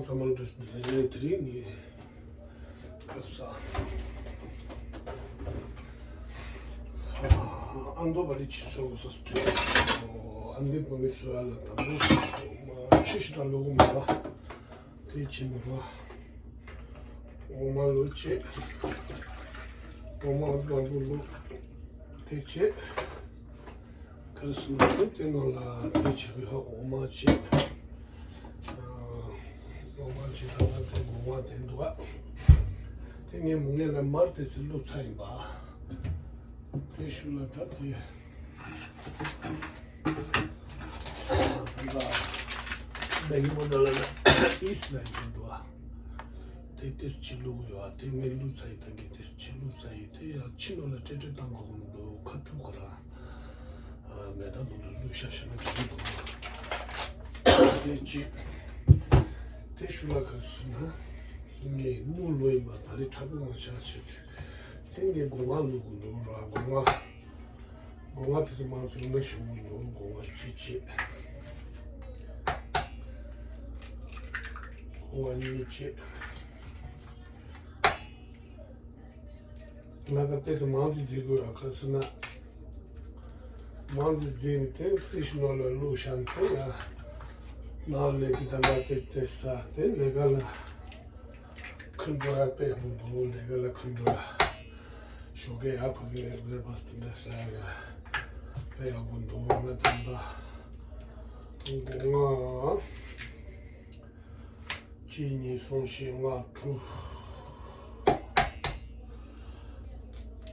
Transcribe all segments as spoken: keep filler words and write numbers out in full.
ཚང་མ་ལ་བཀྲ་ཤིས་བདེ་ལེགས། དེ་རིང་ནི་ཁ་ས་ཨ་མདོ་བ་རི་ཆུ་ཚོད་སོ་སོ་ཨ་མདོ་བ་མི་སུ་ཨ་ལ་དང་པོ་ཆུ་ཞིག་གྲང་ལོ་གོ་མ་བ་དེ་ཆེ་མི་རོ། འོ་མ་ལོ་ཆེ། འོ་མ་དང་པོ་ལོ་དེ་ཆེ། ག་རེ་ཟེར་ན་དེ་ནང་ལ་དེ་བྱེད་པའི་འོ་མ་བྱེད། འོ་མ་བྱེད་ད་ལ་དེ་སྒོ་ང་དེ་འདུག་ཨ། དེ་ངས་མུ་ངས་ལ་མར་དེ་ཚེ་བླུགས་ཚར་ཡིན་པ། དེ་ཤུལ་ལ་ད་དེ་ད་བེ་གི་མོ་ད་ལ་ཨིས་ལ་ཡིན་འདུག་ཨ། དེ་ཏེས་ཕྱི་ལུགས་ཡོད་ཨ། དེ་ངས་བླུགས་ཚར་ཡིན། ད་གི་ཏེས་ཕྱི་བླུགས་ཚར་ཡིན། དེ་ཡང་ཕྱི་ནང་ལ་སྤྲེལ་སྤྲེལ་བཏང་དགོས་མི་འདུག་ཁ་ཐུག་ག་ར། མེ་ད་ནང་ལ་བླུགས་ཤ་ཤ་ན་འགྲིག་གི་འདུག་དེ་གཅིག་དེ་ཤུལ་ལ་ག་རེ་ཟེར་ན། ངས་དངུལ་ལོ་ཡིན་པ་ད་རེས་ཁྲ་པོ་མ་ཆགས་བྱས་ཏེ། དེ་ངས་སྒོ་ང་བླུགས་དགོས་འདུག་ར། སྒོ་ང་། སྒོ་ང་དེ་ཚོ་མང་ཚོགས་ནང་ཞིག་མི་འདུག་སྒོ་ང་གཅིག་བྱས། སྒོ་ང་གཉིས་བྱས། ང་ད་ལྟའི་མང་ཚིག་བརྗེ་དགོས་ཡ་ག་ཟེར་ན། མང་ཚིག་བརྗེ་ནས་དེ་ཕི་ཤི་ནོ་ལ་བླུགས་ཤ་དེ་ཡ། ནང་ལས་ཀྱི་ད་ལྟ་དེ་དེ་ས་དེ་ལས་ཀ་ལ་ཁུན་འགྲོ་ཡ་དཔེ་ཡག་པོ་འདུག་ལས་ཀ་ལ་ཁུན་འགྲོ་ཡ། ཞོགས་ཀས་ཡ་ཕ་གི་རེད་པ་སྟེ་འདྲ་ས་ཡ་དཔེ་ཡག་པོ་འདུག་ང་ད་ལྟ་སྒོ་ང་། གཅིག་གཉིས་གསུམ་བཞི་ལྔ་དྲུག་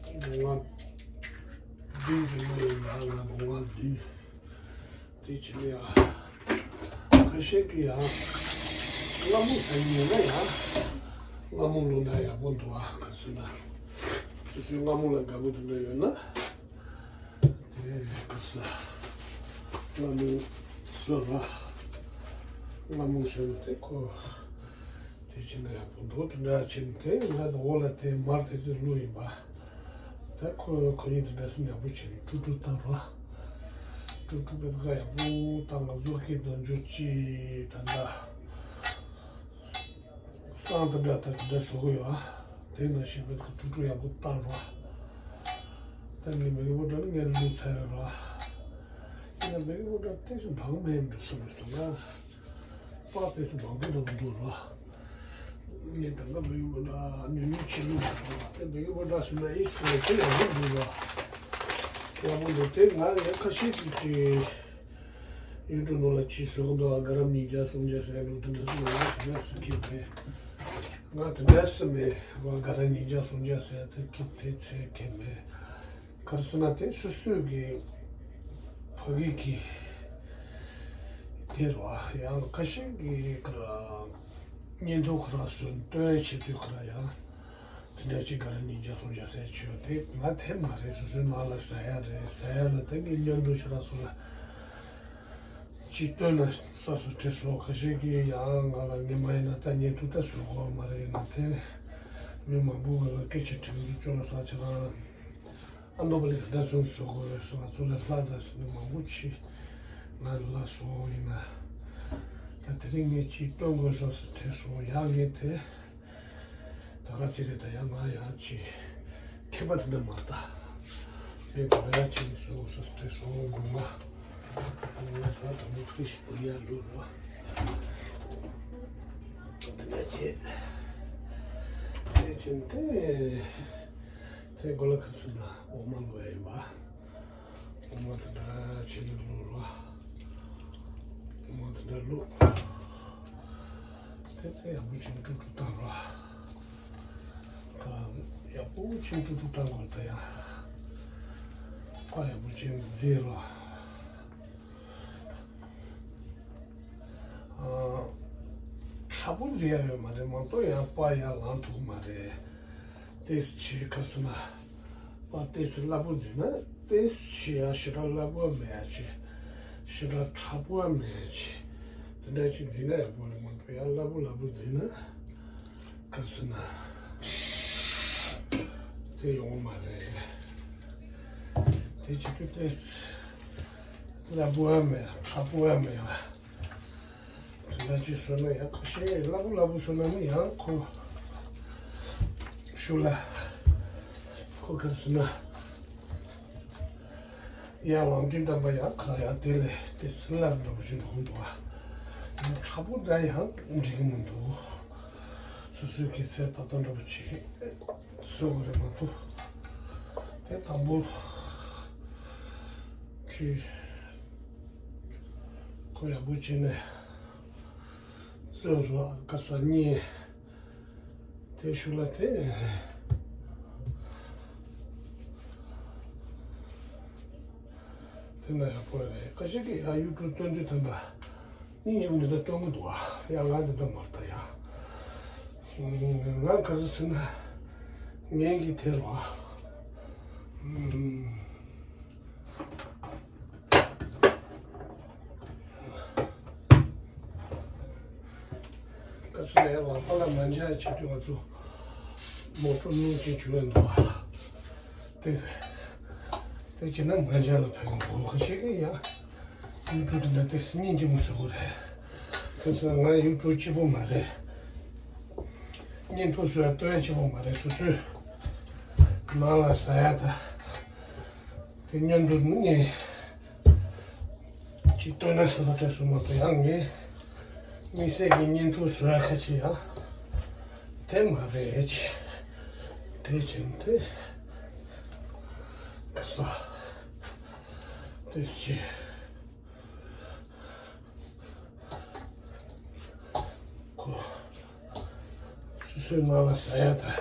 སྒོ་ང་བདུན་གྱི་མི་ཡིན་ན་ང་སྒོ་ང་བདུན། དེ་ཕྱི་ནས་ཡང་ཁ་ཤས་ཀྱིས་ཡང་སྔ་མོ་ཟ་ཡིན་ན་ཡང་སྔ་མོ་བླུགས་ན་ཡག་པོ་འདུག་ཨ། ག་ཟེར་ན་སོ་སོའི་སྔ་མོ་ལ་དགའ་པོ་དེ་འདྲ་ཡོད་ན། དེ་ག་ས་སྔ་མོ་བཟོས་ར། སྔ་མོ་བཟོས་ནས་དེ་ཁོ་དེ་ཕྱིན་ན་ཡག་པོ་འདུག་དེ་འདྲ་ཕྱིན་དེ་ང་དང་འོག་ལ་དེ་མར་དེ་ཚོ་བླུགས་ཡིན་པ། ད་ཁོ་ཁོ་གཉིས་དེ་འདྲ་སེ་ཡག་པོ་བྱས་ནས་དཀྲུག་དཀྲུག་བཏང་ར། དཀྲུག་དཀྲུག་དཔེ་ཁ་ཡག་པོ་བཏང་ང་བཟོ་སྐྱིད་དང་འཇུ་ཅི་ད་ལྟ། སང་དེ་འདྲ་ད་དེ་འདྲ་བཟོ་གི་ཡོད་ཨ། དེ་ནང་བཞིན་པའི་ཁོ་དཀྲུག་དཀྲུག་ཡག་པོ་བཏང་རོགས། ད་ངས་མེ་གི་པོ་ཌར་ངས་བླུགས་ཚར་ཡོད་རོགས། ཡིན་ན་མེ་གི་པོ་ཌར་ཏོག་ཙམ་མང་མེད་འགྲོ་བསམ་རེད་འདུག་ན། པགས་ཏོག་ཙམ་མང་པོ་འདྲ་པོ་འདུག་རོགས། ངས་ད་ལྟ་མེ་གི་པོ་ཌར་ཉུང་ཉུང་ཅིག་བླུགས་ཡོད་རོགས། དེ་མེ་གི་པོ་ཌར་ཟེར་ན་ཨི་ཟེར་ན་དེ་ཡག་པོ་འདུག་རོགས། ཡག་པོ་འདུག་དེ་ང་ཡང་ཁ་ཤས་ཀྱིས་ཅིག་ཡུལ་གྲུ་ནང་ལ་ཕྱིས་སུ་གོ་འདུག་ཨ། ག་རམ་ཉིས་བརྒྱ་སུམ་བརྒྱ་ཟེར་འདུག་དེ་འདྲ་སུ་ང་དེ་འདྲ་སུ་ཁྱེད་མེད། ང་དེ་འདྲ་སུ་མེད། ང་ག་རམ་ཉིས་བརྒྱ་སུམ་བརྒྱ་ཟེར་དེ་ཁྱེད་དེ་ཚེ་ཁྱེད་མེད། ག་རེ་ཟེར་ན་དེ་སོ་སོའི་གི་ཕ་གི་གི་དེ་རེད་བ། ཡང་ཁ་ཤས་ཀྱི་ག་ར་བརྙན་ཐུང་ཁོ་རང་སུ་སྟོན་བྱེད་དུས་ཁོ་རང་ཡང་། དེ་འདྲ་ཅིག་ག་རེ་ཉིས་བརྒྱ་སུམ་བརྒྱ་ཟེར་ཆོག་དེ་ང་དེ་མ་རེད། སོ་སོའི་ནང་ལ་ཟ་ཡ་རེད། ཟ་ཡ་ལ་དེ་ངས་བརྙན་ཐུང་ཁྱེད་རང་ཚོ་ལ་ཅིག་སྟོན་ན་ས་སུ་བྲིས་སོང་། ཁ་ཤས་ཀྱིས་ཡང་ང་ལ་ངས་མ་ཡིན་ན་ད་བརྙན་ཐུང་ད་བཟོ་དགོས་མ་རེད། ཡིན་ན་དེ་མི་མང་པོ་ང་ལ་སྐད་ཆ་དྲི་གི་འདུག་ཅོ་ལགས་ཁྱེད་རང་ཨ་མདོ་པ་ལི་ག་འདྲ་བཟོ་བཟོ་དགོས་རེད་ཟེར། ང་ཚོ་ལ་ལྷ་དང་ཟེར་ནས་མང་པོ་ཅིག་ང་ལ་སོང་ཡིན་ན། ད་དེ་རིང་ངས་ཅིག་སྟོན་དགོས་སོང་ཟེར་དྲིས་སོང་། ཡང་ངས་དེ་ད་ག་ཚེ་རེད། ད་ཡང་ང་ཡང་ཅིག་མཁས་པ་དེ་འདྲ་མ་རེད། ད་ངས་ད་ག་ཡང་ཅིག་བཟོ་དགོས་སོང་ཟེར་དྲིས་སོང་། དགོངས་པ་དགོངས་པ། ད་ད་མི་ཁྲི་ཞིག་ཏུ་ཡར་འགྲོ་རོགས། དེ་འདྲ་བྱེད། དེ་བྱེད་དེ། དེ་གོ་ལ་ཁ་སི་ན་འོ་མ་ལོ་ཡིན་པ། འོ་མ་དེ་འདྲ་ཆེ་ནས་བླུགས་རོགས། འོ་མ་དེ་འདྲ་བླུགས། དེ་དེ་ཡག་པོ་ཆེན་དཀྲུག་དཀྲུག་བཏང་རོགས། ཡག་པོ་ཆེན་དཀྲུག་དཀྲུག་བཏང་དགོས། ད་ཡང་པགས་ཡག་པོ་ཆེན་བརྫིས་རོགས། ཁྲ་པོ་འཛིན་ཡ་ཡོད་མ་རེད། མ་གཏོགས་ཡང་པགས་ཡར་ལངས་ཐུབ་མ་རེད། ཏེས་ཆེ་ག་རེ་ཟེར་ན། པགས་ཏེས་སླ་པོ་འཛིན་ན་ཏེས་ཆེ་ཡང་ཞེ་དྲག་སླ་པོ་མེད་ཡ་ཆེ། ཞེ་དྲག་ཁྲ་པོ་མེད་ཡ་ཆེ། དེ་འདྲ་ཅིག་འཛིན་ན་ཡག་པོ་རེད། མ་གཏོགས་ཡང་སླ་པོ་སླ་པོ་འཛིན་ན་ག་རེ་ཟེར་ན། དེ་ཡོང་མ་རེད། དེ་བྱེད་དུས་ཏེས་སླ་པོ་མེད་ཁྲ་པོ་མེད་པ། ད་ཅི་བཟོས་ན་ཡང་ཁ་ཤས་སླ་པོ་སླ་པོ་བཟོས་ན་ནི་ཡང་ཁོ་ཤུགས་ལ་ཁོ་ག་ཟེར་ན། ཡང་ལམ་སྟོན་བཏང་པ་ཡང་ཁ་ཡང་དེ་ལས་དེ་སྲིད་ལ་འདྲ་པོ་ཞིག་འགྲོ་གི་འདུག་ཨ། ཡང་ཁྲ་པོ་འདྲ་ཡང་འགྲིག་གི་མི་འདུག་སོ་སོའི་གི་ཚད་ད་ལྟ་འདྲ་པོ་ཅིག་བཟོ་དགོས་རེད་མ་གཏོགས། དེ་དང་པོ་ཅིག་ཁོ་ཡག་པོ་བྱས་ནས་བཟོས་རོགས་ག་ས་གཉིས། དེ་ཤུགས་ལ་དེ། དེ་ན་ཡག་པོ་རེད། ཁ་ཤས་ཀྱིས་ཡང་ཡུ་ཊུབ་སྟོན་དུས་ཐམ་པ་སྙིང་རྗེ་མོ་འདི་འདྲ་སྟོན་གི་འདུག་ཨ། ཡང་ང་འདི་འདྲ་མ་རེད་ད་ཡ། ང་ག་རེ་ཟེར་ན་ངན་གྱི་དེ་རུ་ཨ། ཀ་སི་ལའི་ལག་པ་ལ་མ་འཇགས་བྱེད་དུས་ང་ཚོ་མོ་ཊ་སྣུམ་ཅན་བྱུང་ཡོད་འདུག་ཨ། དེ་དེ་བྱས་ན་མ་འཇགས་ལ་ཕན་གི་འདུག་ཁ་ཤས་ཀྱིས་ཡ་ཡུ་ཊུབ་དེ་འདྲ་དེ་སྙིང་རྗེ་མོ་བཟོ་དགོས་རེད། ཁ་སང་ང་ཡུ་ཊུབ་གཅིག་པོ་མ་རེད། བརྙན་ཐུང་བཟོ་ཡ་སྟོན་ཡ་གཅིག་པོ་མ་རེད། སོ་སོའི་ནང་ལ་ཟ་ཡ་ད་དེ་བརྙན་ཐུང་ནི། ཅིག་སྟོན་ན་ཟེར་བ་དྲན་སོང་མ་གཏོགས་ཡང་ངས་དམིགས་བསལ་གྱི་བརྙན་ཐུང་བཟོ་ཡ་ཁ་ཅིག་ཡང་དེ་མ་རེད་ཅིག་དེ་བྱས་ཏེ་ག་ས་དེ་ཅིག་ཁོ། སོ་སོའི་ནང་ལ་ཟ་ཡ་དང་།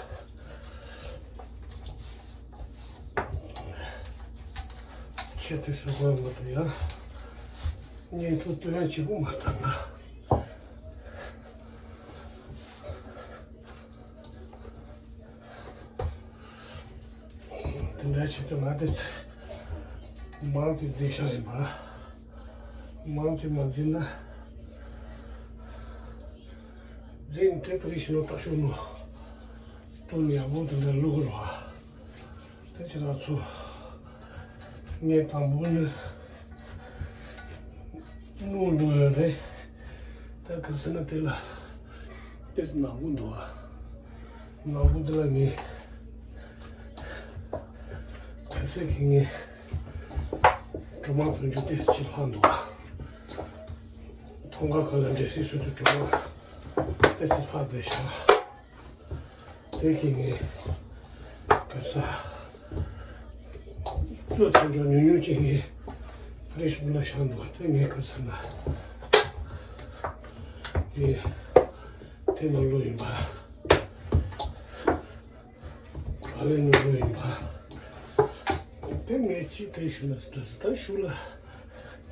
ཆེད་དུ་བཟོ་དགོས་མ་གཏོགས་ཡང་བརྙན་ཐུང་སྟོན་ཡ་གཅིག་པུ་མ་བཏང་ན། དེ་འདྲ་བྱེད་དུས་ང་དེ་མང་ཙམ་འཛིན་བཞག་ཡིན་པ། མང་ཙམ་མ་འཛིན་ན། འཛིན་དེ་ཕ་རི་ཤི་ནོ་ཏག་ཤོ་ནོ། དུ་ནི་ཡག་པོ་དེ་འདྲ་བླུག་རོགས། དེ་ཕྱིར་ང་ཚོ་ངས་དང་པོ་ནི་སྣུམ་བླུགས་ཡོད་རེད། ད་ག་ཟེར་ན་དེ་ལ་ཏེས་ནག་པོ་འདུག་ཨ། ནག་པོ་དེ་ལ་ངས་ག་ཟེར་གི་ངས་གྲོ་མ་བཙོང་རྒྱུ་ཏེས་ཅིག་ལྷག་འདུག་ཨ། འཁྲུངས་སྐར་ཁ་ལ་འབྲས་སིལ་བཟོ་དུས་གྲོ་མ་ཏེས་ལྷག་བསྡད་ཤག་དེ་གིས་ངས་ག་ས་གཙོ་ཚང་ཆོག་ཉུང་ཉུང་ཅིག་ངས་རེ་ཞིག་ལ་བཞག་འདུག་དེ་ངས་ག་ས་ན་ངས་དེ་ནང་ལོ་ཡིན་པ། ག་ལེ་ནང་ལོ་ཡིན་པ། དེ་ངས་ཅི་དེ་ཞུ་ན་སི་ད་སི་ད་ཞུ་ལ།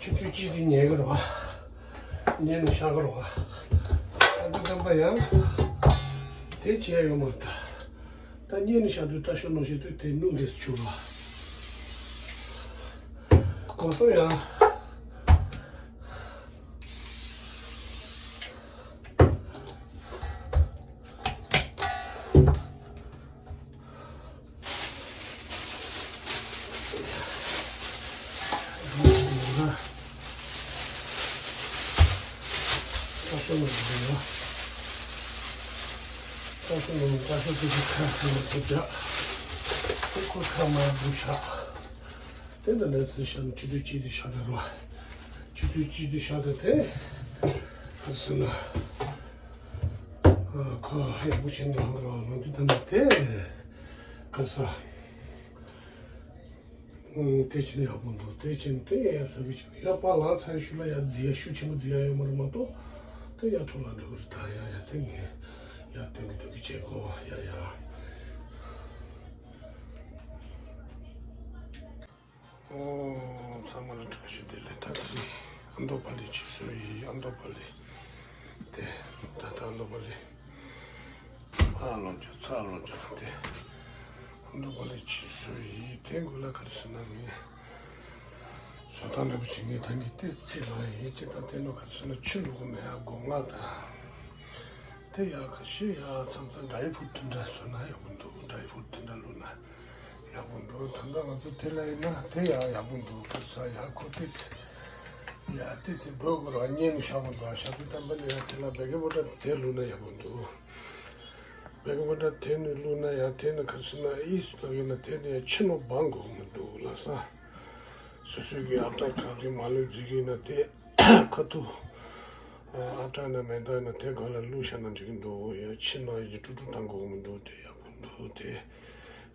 ཆུ་ཚོད་གཅིག་ཙམ་ཉལ་གི་རེད་བ། ཉལ་ནས་བཞག་གི་རེད་བ། ཨ་ཁུ་སྟོན་པ་ཡང་དེ་བྱས་ཡོད་མ་རེད་ད། ད་ཉལ་ནས་བཞག་དུས་སྐྲ་ཤོར་ནོ་ཞིག་དུས་དེ་སྣུམ་དེ་སུ་བྱུག་རོགས། མ་གཏོགས་ཡང་། ད་ཤོ་ནང་འདུག་ཡ། ད་ཤོ་ནང་ད་ཤོ་དེ་གི་ཁ་ཁ་ལ་ཐུག་ཡ། ཁོ་ཁོ་ཁ་མ་འདུག་ཤག་དེ་འདྲ་ལས་ཚུལ་ཤག་ཆུ་ཚོད་གཅིག་ཙམ་ཤག་དེ་རོ། ཆུ་ཚོད་གཅིག་ཙམ་ཤག་དེ་དེ། ཨ་སུ་ན། ཁོ་ཡག་པོ་བྱས་ནས་ལངས་རོགས་ལངས་དུས་ད་ནི་དེ། ག་ས། དེ་ཕྱིན་ཡག་པོ་འདུག་དེ་ཕྱིན་དེ་ཡ་ཡ་ཟ་བི་ཅིག་ཡ་པ་ལངས་ཚར་ཤུལ་ལ་ཡ་རྫི་ཡ་ཤུགས་ཆེན་པོ་རྫི་ཡ་ཡོད་མ་རེད་མ་གཏོགས་དེ་ཡ་འཕྲོ་ལ་འགྲོ་གི་རེད་ད་ཡ་ཡ་དེ་ངས་ཡ་སྟོན་གི་འདུག་གི་བྱེད་གོ་ཡ་ཡ། ཨོ། ཚང་མ་ལ་བཀྲ་ཤིས་བདེ་ལེགས། ད་དེ་རིང་ཨ་མདོ་པ་ལི་ཅིག་བཟོས་ཡིན། ཨ་མདོ་པ་ལི་དེ་ད་ལྟ་ཨ་མདོ་པ་ལི་ཨ་ལོ་རྒྱུ་ཚ་ལོ་རྒྱུ་དེ་ཨ་མདོ་པ་ལི་ཅིག་བཟོས་ཡིན། དེ་འགོ་ལ་ག་རེ་ཟེར་ན་ངས་བཟོ་སྟངས་འདྲ་པོ་ཞིག་ངས་ད་གིན་ཏིས་ཅིག་ལངས་ཡིན། ཅི་ད་དེ་ནོ་ག་རེ་ཟེར་ན་ཆུ་འགྲོ་གི་མེད་ཨ་སྒོ་ང་དང་དེ་ཡག་ག་ཤི་ཡ་ཚང་ཚང་ཌ་རའི་ཕུ་རུ་ཊི་འདྲ་བཟོས་ན་ཡག་པོ་འདུག་ཌ་རའི་ཕུ་རུ་ཊི་འདྲ་བླུགས་ན། ཡག་པོ་འདུག་ད་ལྟ་ང་ཚོ་དེ་ལ་ཡིན་ན་དེ་ཡང་ཡག་པོ་འདུག་ག་ས་ཡག་ཁོ་དེ་ ཡ་དེ་ཚེ་བོད་གུ་ར་གཉན་ནས་ཤ་བོ་འདུག་ཤ་དེ་དམ་པ་ནས་ཡང་དེ་ལ་བེ་གེ་བོ་ཏྲ་དེ་བླུགས་ན་ཡག་པོ་འདུག་བེ་གེ་བོ་ཏྲ་དེ་ནས་བླུགས་ན་ཡང་དེ་ནས་ཁར་སི་ན་ཨིས་ལ་གི་ན་དེ་ནས་ཕྱི་ནོ་བང་གོ་མི་འདུག་ལ་ས། སོ་སོ་གི་ཨ་ཏྲ་ག་དེ་མ་ལུས་རྫི་གི་ན་དེ་ཁ་ཐུ་ཨ་ཏྲ་ན་མེ་ཏོག་ན་དེ་ག་ལ་བླུགས་ཤ་ན་འགྲིག་གི་འདུག་ཡང་ཕྱི་ན་ཡི་ཀྲུ་ཀྲུ་བཏང་གོ་མི་འདུག་དེ་ཡག་པོ་འདུག་དེ།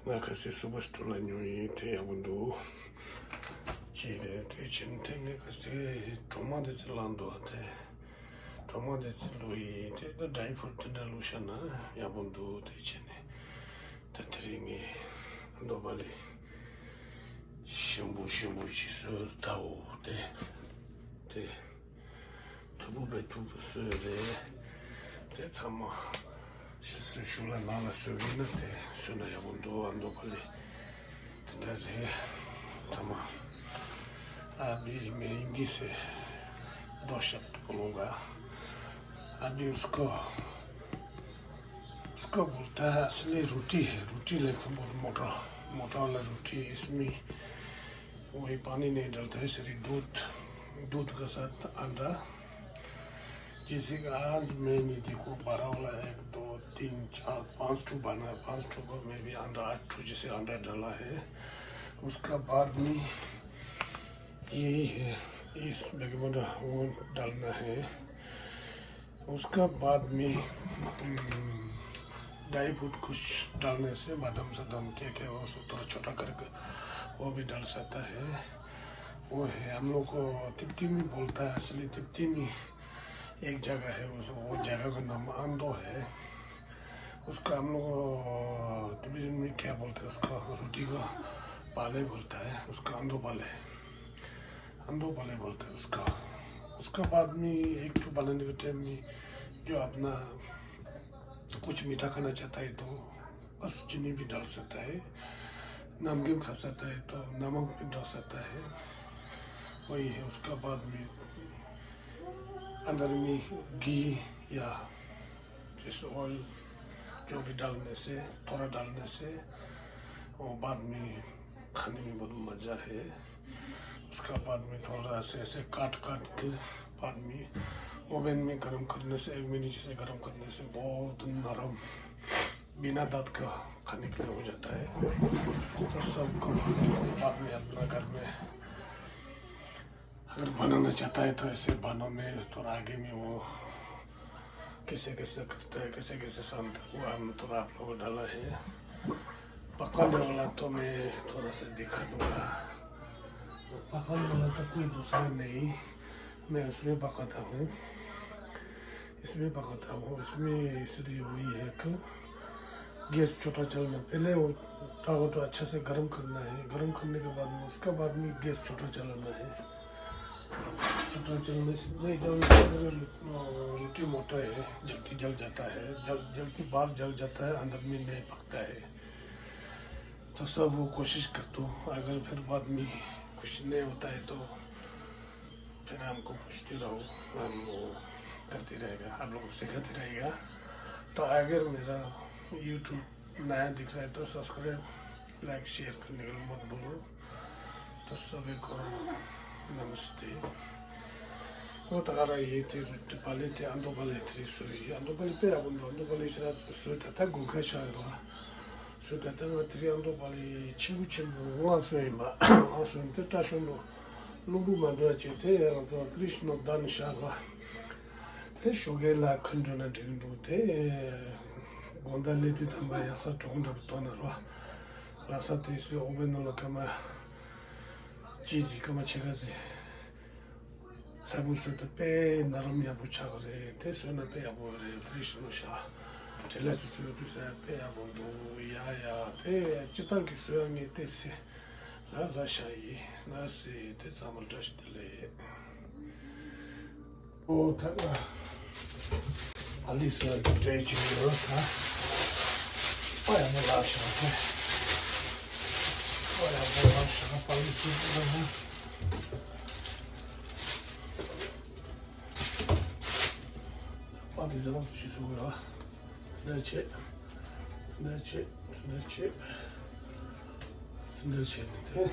ང་ཁ་སེ་སུ་པར་སི་ཊོར་ལ་ཉོ་ཡིན་དེ་ཡག་པོ་འདུག་ཅེས་རེད་དེ་ཕྱིན་དེ་ངས་ཁ་སེ་གྲོ་མ་དེ་ཚེ་ལ་འདུག་དེ་གྲོ་མ་དེ་ཚེ་ལུ་ཡིན་དེ་ད་ཌ་རའི་ཕུ་རུཊ་དེ་འདྲ་ལུ་ཤ་ན་ཡག་པོ་འདུག་དེ་ཕྱིན་ནས་ད་དེ་རིང་ངས་ཨ་མདོ་པ་ལི་ཞིམ་པོ་ཞིམ་པོ་ཅིག་བཟོས་ད་འོ་དེ་དེ། ཐུ་བུ་བེ་ཐུ་བུ་སོས་རེད། དེ་ཚང་མ་ཕྱི་སོས་ཤུགས་ལ་ནང་ལ་སོས་བས་ན་དེ་སོས་ན་ཡག་པོ་འདུག་ཨ་མདོ་པ་ལི་དེ་འདྲ་རེད། ཚང་མ་ཨ་བི་མེ་ཡིན་གི་སེ་རྡོ་ཤག་པོ་ལོང་ག་ཨ་བི་སྐོ་སྐོ་བུ་ད་སི་ལི་རུ་ཏི་རུ་ཏི་ལེ་ཁོན་པོ་མོ་ཊ་མོ་ཊ་ལ་རུ་ཏི་ཨིས་མི། वही पानी नहीं डालता है, सिर्फ दूध, दूध के साथ अंडा। जैसे कि आज मैंने देखो बारह वाला एक, दो, तीन, चार, पाँच ठो बना, पाँच ठो को मैं भी अंडा, आठ ठो जैसे अंडा डाला है। उसका बाद में यही है, इस बेगमोडा वो डालना है। उसका बाद में ड्राई फ्रूट कुछ डालने से बादाम सादाम क्या क्या वो सब थोड़ा छोटा करके वो भी डाल सकता है। वो है हम लोग को तिप्तिमी बोलता है, असली तिप्तिमी एक जगह है, उस वो जगह का नाम आंदो है। उसका हम लोग टिबेटन में क्या बोलते हैं, उसका रोटी का पाले बोलता है, उसका आंदो पाले। अंदो पाले बोलते हैं उसका। उसका बाद में एक ठो बनाने के टाइम में जो अपना कुछ मीठा खाना चाहता है तो बस चीनी भी डाल सकता है, नमकीन खा सकता है तो नमक भी डाल सकता है। वही है। उसका बाद में अंदर में घी या जैसे ऑयल जो भी डालने से, थोड़ा डालने से वो बाद में खाने में बहुत मज़ा है। उसका बाद में थोड़ा ऐसे ऐसे काट काट के बाद में ओवन में गर्म करने से, एक मिनट से गर्म करने से बहुत नरम, बिना दांत का खाने के लिए हो जाता है। तो सबको बाद में अपना घर में अगर बनाना चाहता है तो ऐसे बना, मैं थोड़ा आगे में वो कैसे कैसे करता है, कैसे कैसे सानता है, वो हम थोड़ा आप लोगों को डाला है। पकाने वाला तो मैं थोड़ा सा दिखा दूंगा। पकाने वाला तो कोई दूसरा नहीं, मैं उसमें पकाता हूँ। इसमें पकाता हूँ। इसमें इसलिए वही है कि गैस छोटा चलना, पहले वो तवा को अच्छा से गर्म करना है, गर्म करने के बाद में उसके बाद में गैस छोटा चलाना है। छोटा चलने से, नहीं चलने से फिर, अ, रोटी मोटा है, जल्दी जल जाता है, जल, जल्दी बाहर जल जाता है, अंदर में नहीं पकता है। तो सब वो कोशिश करता हूँ, अगर फिर बाद में कुछ नहीं होता है तो फिर हमको पूछते रहो, हम वो करते रहेगा, आप लोग को सिखाते रहेगा। तो अगर मेरा YouTube नया दिख रहा है तो सब्सक्राइब, लाइक, शेयर करने के लिए मत भूलो। तो सभी को नमस्ते। वो तगारा ये थे रुट पाले थे अंदो पाले थे सोई अंदो पाले पे अब अंदो पाले इस रात सोई था था गुखा शायरा सोई था था तेरे अंदो पाले छिबु छिबु वहाँ सोई बा वहाँ सोई थे टाशों ལུང་བུ་མ་འགྲོ་བྱས་ཏེ་ང་ཚོ་ཀྲིཤ་ནོ་དཱན་ཤར་བ། དེ་ཞོགས་ཀས་ལ་ཁུན་འགྲོ་ན་འགྲིག་འདུག་དེ་དགོང་དག་ལས་དུས་དམ་པ་ཡ་ས་གྲོགས་འདྲ་པོ་ཐོག་ན་རོ། ལ་ས་དེ་སུའི་ཨོ་བེ་ནོ་ལ་ཀ་མ་ཅི་ཅི་ཀ་མ་ཆེ་ག་ཟི། ཚ་བུ་སུ་དུ་དཔེ་ན་རམ་ཡག་པོ་ཆགས་རེད། དེ་སོས་ན་དཔེ་ཡག་པོ་རེད། ཀྲིཤ་ནོ་ཤ་བྲེལ་ལ་ཚུ་ཚུ་དུ་ས་དཔེ་ཡག་པོ་འདུག་ཡ་ཡ་དེ་སྤྱི་བཏང་གི་སོས་ངས་དེ་སི། ལ་ལ་ཤ་ཡི་ལ་སི་དེ་ཚང་མ་བཀྲ་ཤིས་བདེ་ལེགས། ཨོ་ཐ་ན་ཨ་ལི་སི་ལ་གི་འདྲེ་ཅིག་ཡོད་ད། ཨ་ཡ་མོ་ལ་ཤ་ཐེ། ཨ་ཡ་མོ་ལ་ཤ་པ་ལི་ཅིག་ཡོད་ད། པ་དེ་ཟེར་བ་ཅི་སུ་གི་ར། འདྲ་ཆེ། འདྲ་ཆེ། འདྲ་ཆེ། འདྲ་ཆེ་ནི་དེ།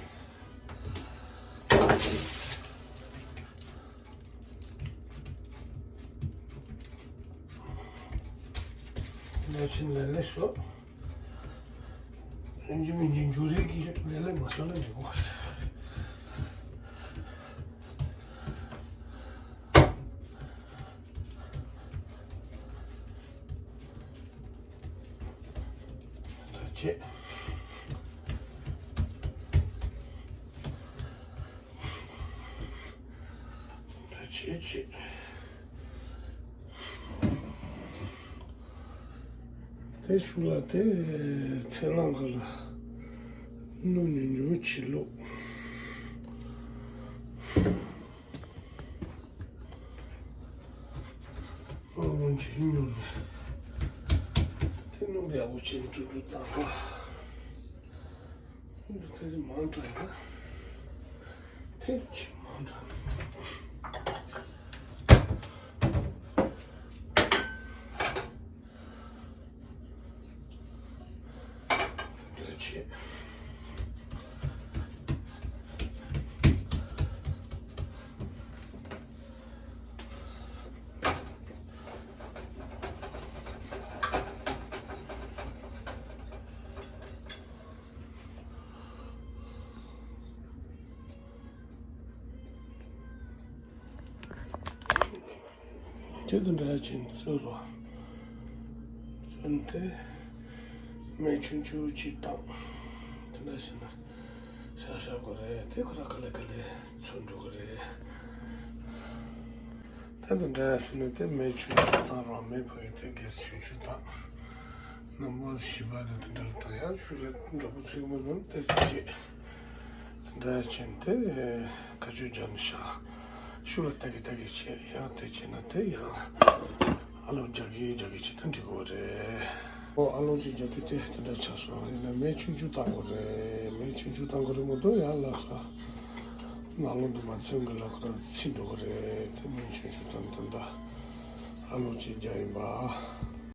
ལས་ཆེན་ལས་ལས་སོ། ཡིན་གཅིག་མིན་གཅིག་འཇུ་རིགས་ཀྱི་ལས་ལས་མ་སོང་ན་འགྲིག་གོ། ད་བྱེད། ད་བྱེད་བྱེད། དེ་ཤུགས་ལ་དེ་ཚེ་ལང་ག་ལ་སྣུམ་ཉུང་ཉུང་བྱེད་ལུགས། སྣུམ་ཉུང་ཉུང་བྱེད་ཉུང་ནས་དེ་སྣུམ་ཡག་པོ་བྱེད་འགྲོ་འགྲོ་བཏང་བ། འདི་ཐེ་ཚོམ་མང་དྲགས་ཡོད་ན། ཐེ་ཚོམ་མང་དྲགས། འདི་འདྲ་བྱེད། དེ་དང་འདྲ་ཅན་བཙོས་རོ། བཙོས་ཏེ་མེ་ཆུང་ཆུང་ཅིག་བཏང་། དེ་འདྲ་བྱས་ན་ཤ་ཤ་གོ་རེད། དེ་ཁོ་ར་ག་ལེ་ག་ལེ་ཚོས་འགྲོ་གི་རེད། ད་དེ་འདྲ་ཟེར་ནས་དེ་མེ་ཆུང་ཆུང་བཏང་རོགས། མེ་ཕོ་ཡི་དེ་གེ་སི་ཆུང་ཆུང་བཏང་། རྣམ་པ་བཞི་པ་དེ་དེ་འདྲ་ལ་བཏང་ཡག་ཤུགས་ལ་འགྲོ་པོ་ཚིག་མོ་རྣམས་དེ་བྱེད། དེ་འདྲ་བྱས་ནས་དེ་ཁ་ཆུ་རྒྱག་ནས་བཞག་ཤུགས་ལ་ལྟ་གི་ལྟ་གི་བྱེད། ཡང་དེ་བྱས་ན་དེ་ཡང་ཨ་ལུ་རྒྱག་གི་རྒྱག་གི་བྱེད་ན་འགྲིག་གི་རེད། ཨོ་ཨ་ལོང་ཅིག་རྒྱབ་དུས་དེ་དེ་འདྲ་ཆགས་སོང་། ཡིན་ན་མེ་ཆུང་ཆུང་བཏང་དགོས་རེད། མེ་ཆུང་ཆུང་བཏང་དགོས་རེད་མ་གཏོགས་ཡང་ལ་ས་ནང་ལོགས་དུ་མ་ཚིམ་གི་ལ་ཁོ་རང་ཚིམ་འགྲོ་གི་རེད། དེ་མེ་ཆུང་ཆུང་བཏང་ད་ལྟ་ཨ་ལོང་ཅིག་རྒྱབ་ཡིན་པ།